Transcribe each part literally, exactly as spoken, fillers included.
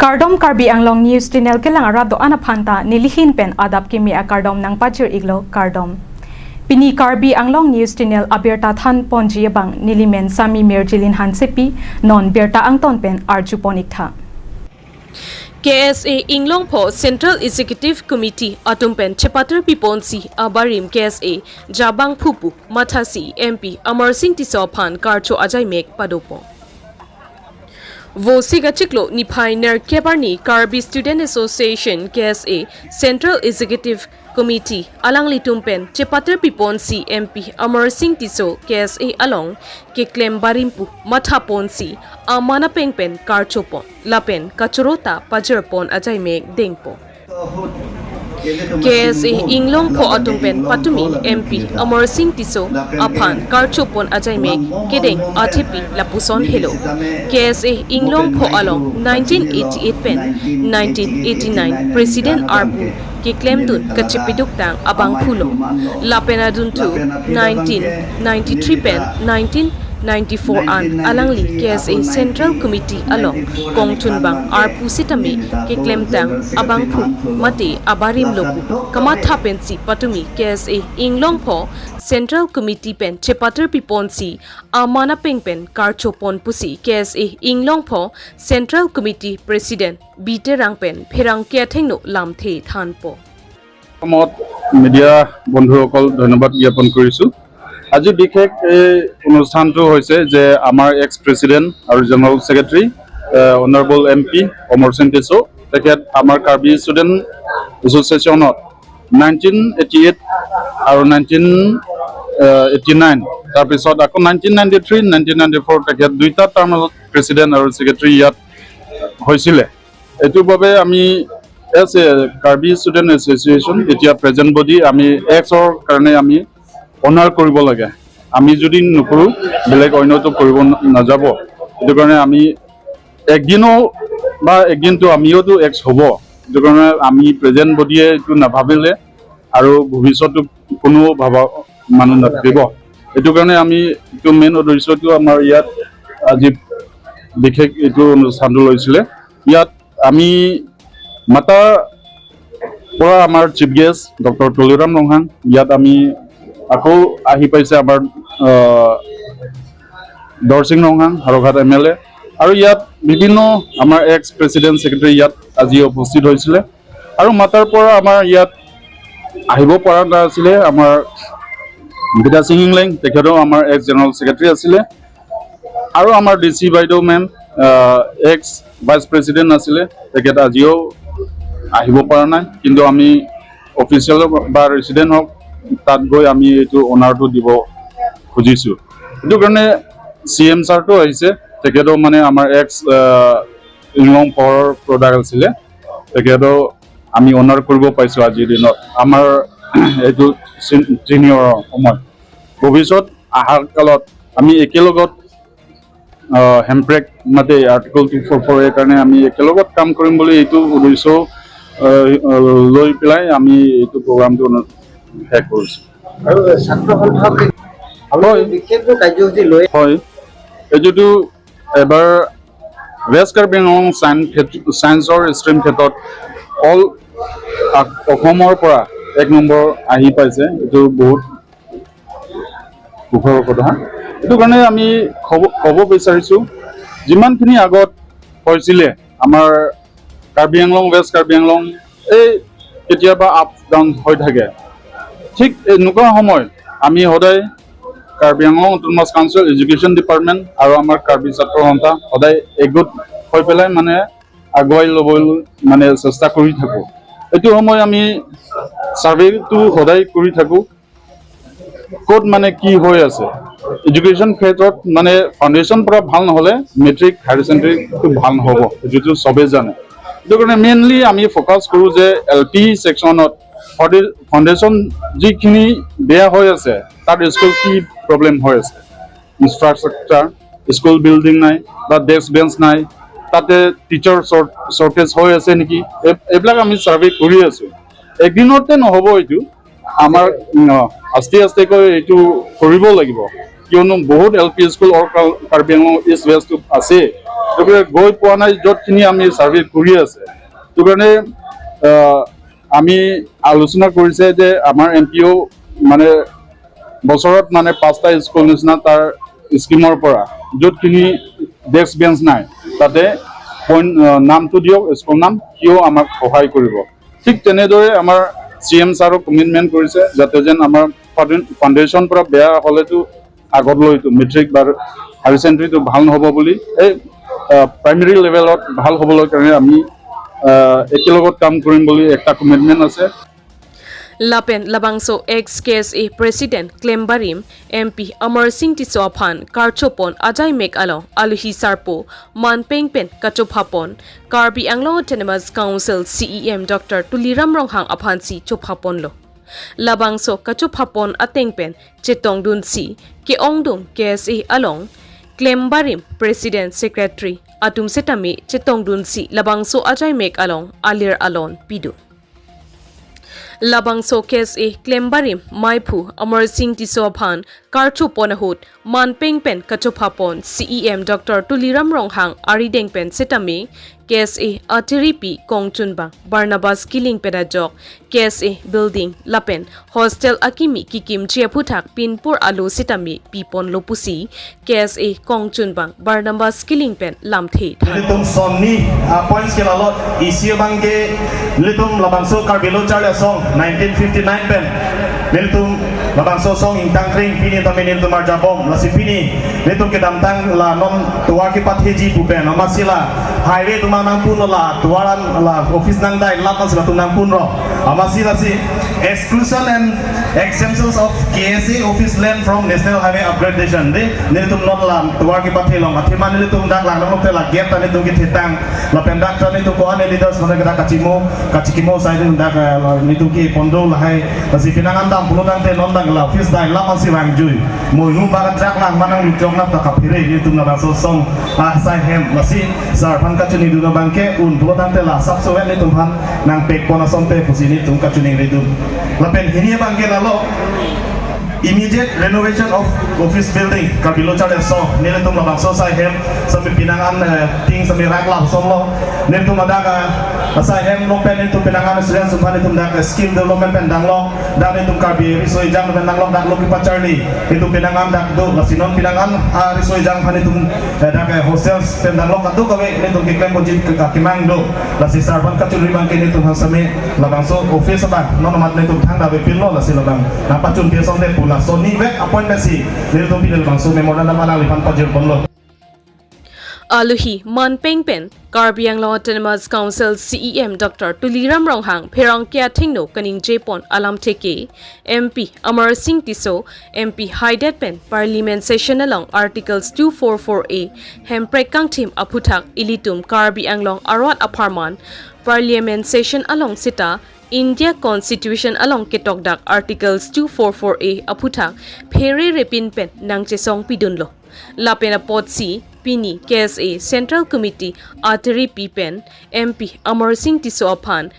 Kardom, Karbi Anglong News Channel kelang arat do-an aphan ta nelihin pen adap kimi akardom nangpajir-iklo, kardom. Pini Karbi Anglong News Channel abirta thanponji abang nelimen Sami Mirjilin Hansepi, non birta angton pen arjupon-iktha. K S A Inglongpho Central Executive Committee atum pen chepatar piponsi abarim K S A jabang phupu mathasi M P Amarsing Tisso aphan karcho ajaimek padopo. Vosik achiklo niphai nerkep arni Karbi Student Association, K S A, Central Executive Committee alanglitum pen chepatar piponsi M P Amarsing Tisso K S A along keklem barim pu mathaponsi aman apeng pen karchopon lapen kachoro ta pajirpon ajaimek dengpo. K S A Inglongpho atum pen patumi M P Amarsing Tisso aphan karchopon ajaimek kedeng athepi lapuson helo. K S A Inglongpho along nineteen eighty-eight pen nineteen eighty-nine President arpu keklemdun kachepeduktang abangphulo. Lapen adunthu nineteen ninety-three pen nineteen ninety-four an alangli K S A Central Committee along kongchunbang arpu sitame keklemtang abangphu mate abarimlo pu kamatha pensi patumi K S A Inglongpho Central Committee pen chepatar piponsi aman apeng pen karchopon pusi K S A Inglongpho Central Committee President B Terang pen pherangke athengno lamthe thanpo. প্ৰথমত মিডিয়া বন্ধুসকল ধন্যবাদ জ্ঞাপন কৰিছোঁ। আজি বিশেষ এই অনুষ্ঠানটো হৈছে যে আমাৰ এক্স প্ৰেচিডেণ্ট আৰু general secretary, honourable M P Amarsing Tisso, তেখেত আমাৰ কাৰ্বি ষ্টুডেণ্ট এছ'চিয়েশ্যনত নাইনটিন এইটি এইট আৰু নাইনটিন এইটি নাইন, তাৰপিছত আকৌ nineteen ninety three, nineteen ninety four তেখেত দুইটা টাৰ্মত প্ৰেচিডেণ্ট আৰু ছেক্ৰেটাৰী ইয়াত হৈছিলে। এইটোৰ বাবে আমি as a Karbi student association, এতিয়া প্ৰেজেণ্ট বডি, আমি এক্সৰ কাৰণে আমি অনাৰ কৰিব লাগে। আমি যদি নকৰোঁ, বেলেগ অন্যতো কৰিব ন-, নাযাব। সেইটো কাৰণে আমি একদিনো বা একদিনতো আমিওতো এক্স হ'ব। সেইটো কাৰণে আমি প্ৰেজেণ্ট বডিয়ে এইটো নাভাবিলে আৰু ভৱিষ্যতটো কোনো ভাবা মানুহ নাথাকিব। সেইটো কাৰণে আমি এইটো মেইন উদ্দেশ্যটো আমাৰ ইয়াত আজি বিশেষ এইটো অনুষ্ঠানটো লৈছিলে। ইয়াত আমি মাতাৰ পৰা আমাৰ চিফ গেষ্ট ডক্টৰ তুলিৰাম ৰংহাং, ইয়াত আমি আকৌ আহি পাইছে আমাৰ, আহ, দৰসিং ৰংহাং, হৰঘাট এম এল এ, আৰু ইয়াত বিভিন্ন আমাৰ এক্স প্ৰেচিডেণ্ট ছেক্ৰেটাৰী ইয়াত আজি উপস্থিত হৈছিলে। আৰু মাতাৰ পৰা আমাৰ ইয়াত আহিব পৰা নাছিলে আমাৰ বিদ্যা সিং ইংলেং, তেখেতেও আমাৰ এক্স জেনেৰেল ছেক্ৰেটাৰী আছিলে। আৰু আমাৰ ডি চি বাইদেউ মেম, আহ, এক্স ভাইচ প্ৰেচিডেণ্ট আছিলে, তেখেত আজিও আহিব পৰা নাই। কিন্তু আমি অফিচিয়েল বা ৰেচিডেণ্ট হওক, তাত গৈ আমি এইটো অনাৰটো দিব খুজিছোঁ। সেইটো কাৰণে চি এম ছাৰটো আহিছে, তেখেতেও মানে আমাৰ এক্স, আহ, ইংলং পহৰৰ প্ৰডাক্ট আছিলে, তেখেতেও আমি অনাৰ কৰিব পাইছোঁ আজিৰ দিনত। আমাৰ এইটো চিন-, চিনিয়ৰৰ সময়, ভৱিষ্যত অহা কালত আমি একেলগত, আহ, হেম্প্ৰেক মাতে আৰ্টিকল টু ফ'ৰ ফ'ৰ এৰ কাৰণে আমি একেলগত কাম কৰিম বুলি এইটো উদ্দেশ্য, আহ, লৈ পেলাই আমি এইটো প্ৰগ্ৰামটো অনু-, শেষ কৰিছোঁ। আৰু ছাত্ৰ সন্থাসকলে হয়। বিশেষকৈ কাৰ্যসূচী লৈ হয়, এইটোতো এবাৰ ৱেষ্ট কাৰ্বি আংলং ছায়েন্স ক্ষেত্ৰ-, ছায়েন্সৰ ষ্ট্ৰীম ক্ষেত্ৰত অল আ-, অসমৰ পৰা এক নম্বৰ আহি পাইছে, এইটো বহুত সুখৰ কথা। সেইটো কাৰণে আমি ক'ব, ক'ব বিচাৰিছোঁ, যিমানখিনি আগত হৈছিলে আমাৰ কাৰ্বি আংলং, ৱেষ্ট কাৰ্বি আংলং, এই কেতিয়াবা আপ ডাউন হৈ থাকে, ঠিক এনেকুৱা সময়ত আমি সদায় Karbi Anglong autonomous council, education department আৰু আমাৰ কাৰ্বি ছাত্ৰ সন্থা সদায় একগোট হৈ পেলাই মানে আগুৱাই ল'বলৈ মানে চেষ্টা কৰি থাকোঁ। এইটো সময় আমি ছাৰ্ভেটো সদায় কৰি থাকোঁ, ক'ত মানে কি হৈ আছে। এডুকেশ্যন ক্ষেত্ৰত মানে ফাউণ্ডেশ্যন পৰা ভাল নহ'লে মেট্ৰিক, হায়াৰ ছেকেণ্ডেৰীটো ভাল নহ'ব, যিটো চবেই জানে। সেইটো কাৰণে মেইনলি আমি ফ'কাছ কৰোঁ যে এল পি ছেকশ্যনত ফাউণ্ডে-, ফাউণ্ডেশ্যন যিখিনি বেয়া হৈ আছে, তাত স্কুল কি প্ৰব্লেম হৈ আছে, ইনফ্ৰাষ্ট্ৰাকচাৰ, স্কুল বিল্ডিং নাই বা ডেস্ক বেঞ্চ নাই, তাতে টিচাৰ শ্বৰ্ট-, শ্বৰ্টেজ হৈ আছে নেকি, এই-, এইবিলাক আমি ছাৰ্ভে কৰি আছোঁ। একদিনতে নহ'ব এইটো, আমাৰ, ন, আস্তে আস্তেকৈ এইটো কৰিব লাগিব, কিয়নো বহুত এল পি স্কুল অল কাৰ-, কাৰ্বি আংলং ইষ্ট ৱেষ্টটো আছে। গতিকে গৈ পোৱা নাই, য'তখিনি আমি ছাৰ্ভে কৰি আছে। সেইটো কাৰণে আহ, আমি আলোচনা কৰিছে যে আমাৰ এম পিও মানে বছৰত মানে পাঁচটা স্কুল নিচিনা তাৰ স্কিমৰ পৰা য'তখিনি ডেস্ক বেঞ্চ নাই, তাতে পইণ্ট নামটো দিয়ক, স্কুল নাম, সিও আমাক সহায় কৰিব। ঠিক তেনেদৰে আমাৰ চি এম ছাৰো কমিটমেণ্ট কৰিছে যাতে যেন আমাৰ ফাউণ্ডেশ্যন পৰা বেয়া হ'লেতো আগত লৈতো মেট্ৰিক বা হায়াৰ ছেকেণ্ডেৰীটো ভাল নহ'ব বুলি, এই প্ৰাইমেৰী লেভেলত ভাল হ'বলৈ কাৰণে আমি আহ, একেলগত কাম কৰিম বুলি একটা কমিটমেণ্ট আছে। Lapen labangso ex K S A President Klembarim M P Amar Singh Tisso aphan karchopon ajai mek along aluhi sarpo manpeng pen kachophapon Karbi Anglong Autonomous Council C E M Doctor Tuliram Ronghang aphansi chophaponlo. Labangso kachophapon ateng pen chetongdunsi ke-ongdung K S A along Klembarim President Secretary atum setame chetongdunsi labangso ajai mek along alir alon pidun. Labangso K S A Klembarim Maiphu Amar Singh Tisso aphan karchopon ahut manpeng pen kachophapon C E M Doctor Tuliram Ronghang arideng pen setame K S A atiripi kongchunbang Barnabas Killing pen ajok K S A building lapen hostel akimi kikimji aphuthak pinpur alo setame piponlo pusi K S A kongchunbang Barnabas Killing pen lamthe than. Nelitum sonni a points ke lalot isi abang ke nelitum labangso Karbi Lo Charli Asong nineteen fifty-nine pen nelitum labangso asong ingtang kring, pini tame nelitum arjabom, lasi pini nelitum kedamtang la non tovar kepatheji pu pen amatsi la highway atum nangpunlo, la tovar an la office nangdai lam amatsi latum nangpunlo. Amatsi lasi exclusion and exemptions of K S A office land from National Highway upgradation, de nelitum non la tovar kepathe along athema nelitum dak langdamlote la gate ta nelitum kethetang, lapen dak ta nelitum ko-an leaders mane dak kachimo kachikimo asai nelitum dak, eh, nelitum kepon do lahai. Lasi penang an dam pulo tangte non dak la office dai lam amatsi vangjui, moinu bak dak lang manang luchok nap ta kaphere nelitum labangso asong asai hem. Lasi sar aphan kachinidun abang ke un pulo tangte la asapso vet nelitum aphan nangpekpon asonte pusi nelitum kachiningridun. Lapen hini abang ke lalo immediate renovation of office building Karbi Lo Charli Asong, nelitum labangso asai hem sami penang an, eh, ting sami rak lap asonlo. Nelitum ladak, eh, asai hem along pen nelitum penang an students aphan nelitum dak, eh, skill development pen danglo. Dak nelitum Karbi Riso Ejang pen danglo, dak lo kepacharli nelitum penang an dak do, lasi non penang an, ah, Riso Ejang aphan nelitum, eh, dak, eh, hostels pen danglo, kadokave nelitum keklem ponji ke kakemang do. Lasi sar aphan kachuri abang ke nelitum aphan sami labangso office abang non amat nelitum thangta avepinlo, lasi labang nangpachunpi asonte pu la sonni vek appointment si nelitum pini labangso memorandum alangliphan pajirponlo. Aluhi manpeng pen Karbi Anglong Autonomous Council C E M Doctor Tuliram Ronghang pherangke athengno kaningjepon alamthe ke M P Amar Singh Tisso, M P haidet pen Parliament session along Articles two four four A hemprek kangthim aphuthak ilitum Karbi Anglong arat apharman Parliament session along seta India Constitution along ketokdak Articles two four four A aphuthak phererepin pen nangchesong pidunlo. Lapen apotsi pini K S A Central Committee atiripi pen M P Amar Singh Tisso aphan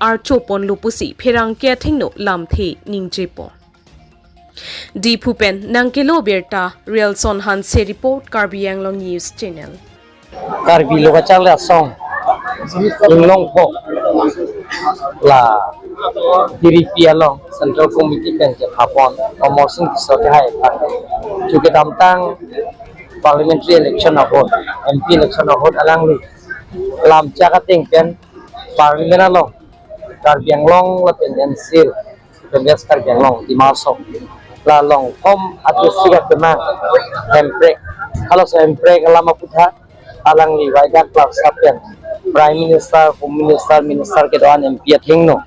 archoponlo pusi pherangke athengno lamthe ningjepon. Diphu pen nangkelo birta Rialson Hanse report, Karbi Anglong News Channel. Karbi Lo Charli Asong Inglongpho la atiripi along Central Committee pen kephapon Amar Singh Tisso kehai aphan chu kedamtang parliamentary election ahut, M P election ahut alangli lamchak ateng pen Parliament along Karbi Anglong lapen N C Hills, West Karbi Anglong, Dima Hasao la longthom a-district akemang hemprek, halaso hemprek alam aphuthak alangli waidak klaksa pen Prime Minister, Home Minister, Minister kedo-an, M P athengno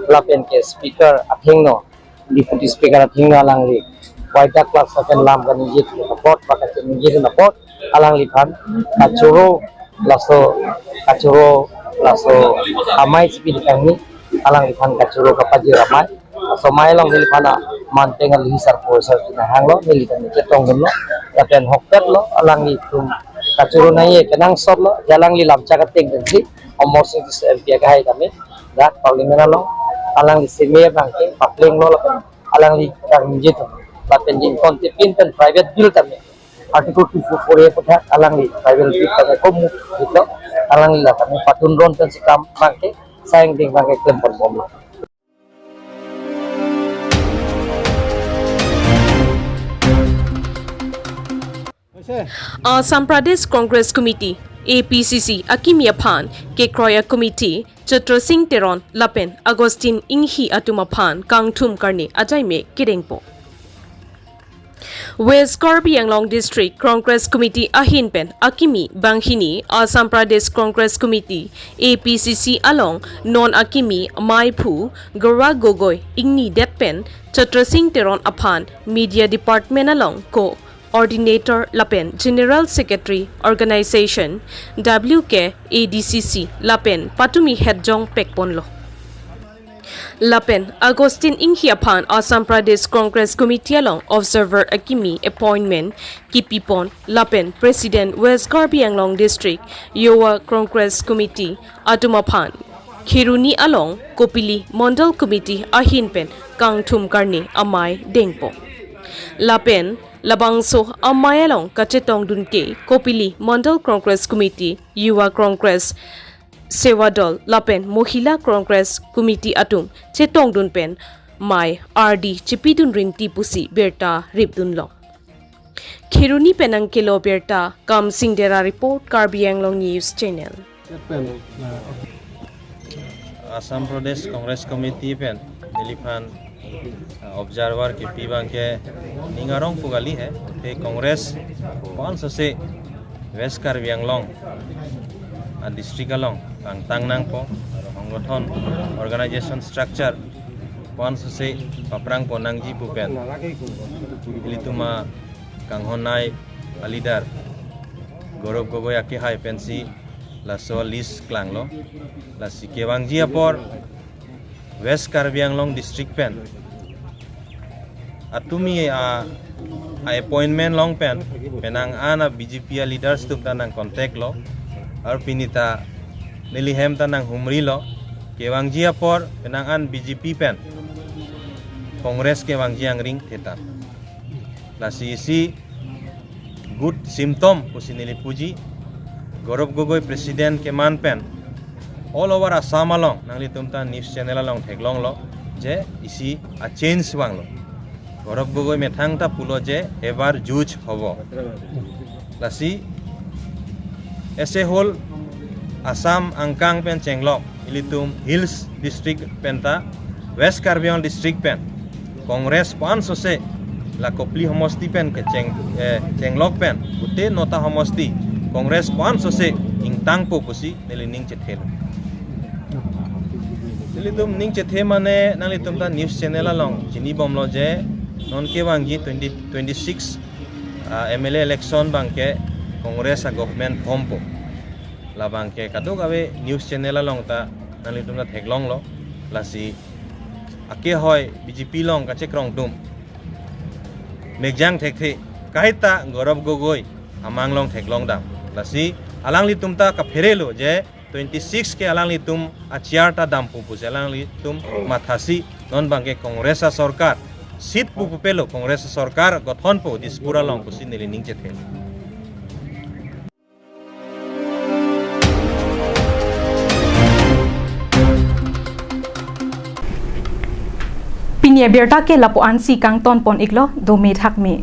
lapen ke Speaker athengno, Deputy Speaker athengno alangli waidak klaksa pen lam kaningje apot, baka kaningje apot alangliphan kachoro, laso kachoro, laso amei si pini kangni alangliphan kachoro kapajir amei. Laso amei along neliphan manpeng aluhi sarpo sar kina hanglo, neliphan chetongdunlo, lapen ahokpetlo, alanglitum kachoro nangji kenangsotlo, alangli lamchak ateng pensi Amar Singh Tisso M P akehai tame dak Parliament along alangli seme abang ke paplenglo, lapen alangli kaningje atum lapen jingkon tipin pen private bill tame Article two four four A pu thak alangli tribal chief abang ke komu ito, alangli la kami patun ron pen si kam abang ke, saing ding abang ke klem pon bomlo. Assam Pradesh Congress Committee, A P C C, akimi aphan kekroi a committee, Chatra Sing Teron lapen Augustine Inghi atum aphan kangthum karne ajaime kedengpo. West Karbi Anglong District Congress Committee ahin pen akimi banghini Assam Pradesh Congress Committee, A P C C, along non akimi maiphu Gaurav Gogoi ingnidet pen Chatra Sing Teron aphan Media Department along Co-ordinator lapen General Secretary Organization W K A D C C lapen patumi hetjong pekponlo. Lapen Augustine Inghi aphan Assam Pradesh Congress Committee along observer akimi appointment kipipon lapen President West Karbi Anglong District Yuva Congress Committee atum aphan Kheroni along Kopili Mandal Committee ahin pen kangthum karne amei dengpo. Lapen labangso amei along kachetongdun ke Kopili Mandal Congress Committee, Yuva Congress, Seva Dal lapen Mohila Congress Committee atum chetongdun pen mei ardi chepidun rinti pusi birta ripdunlo. Kheroni pen nangkelo birta, Kamsing Dera report, Karbi Anglong News Channel. Assam Pradesh Congress Committee pen neliphan, uh, observer kipi abang ke ning arong pu kali he, te Congress pon sose West Karbi Anglong a district along kangtang nangpo, aro honggothon organization structure pon sose paphrang pon nangji pu pen ilitum akanghonnei a leader Gaurav Gogoi akehai pensi laso list klanglo. Lasi kevangji apor West Karbi Anglong District pen atumi a, a appointment along pen penang an a B J P a leaders atum ta nang contact lo, ar pini ta neli hem ta nang humrilo. Kevangji apor penang an B J P pen Congress kevangji angring theta. Lasi isi good symptom pusi neli puji. Gaurav Gogoi president keman pen all over Assam along nanglitum ta news channel along theklonglo je isi a change vanglo. Gaurav Gogoi methang ta pulo je ebar juj hobo. Lasi as a whole Assam angkang pen chenglok ilitum Hills District pen ta West Karbi Anglong District pen Congress pon sose la Kopili homosti pen kecheng, eh, chenglok pen gute nota homosti Congress pon sose ingtangpo pusi neli ning chethe. Nelitum ning chethe mane nanglitum ta news channel along chinibomlo je non kevangji twenty twenty-six, ah, M L A election abang ke Congress a government formpo. Labang ke kadokave news channel along ta nanglitum ta theklonglo. Lasi akehoi B J P along kachekrong atum mekjang thekthe, kaita Gaurav Gogoi amang along theklongdam. Lasi alanglitum ta kapherelo je twenty-six ke alanglitum a chair ta dampo pusi alanglitum mathasi non abang ke Congress a sorkar seat pu pupelo, Congress a sorkar gothonpo Dispur along pusi neli ning chethe. Pini abirta ke lapu-ansi kangton pon iklo, dome thakme.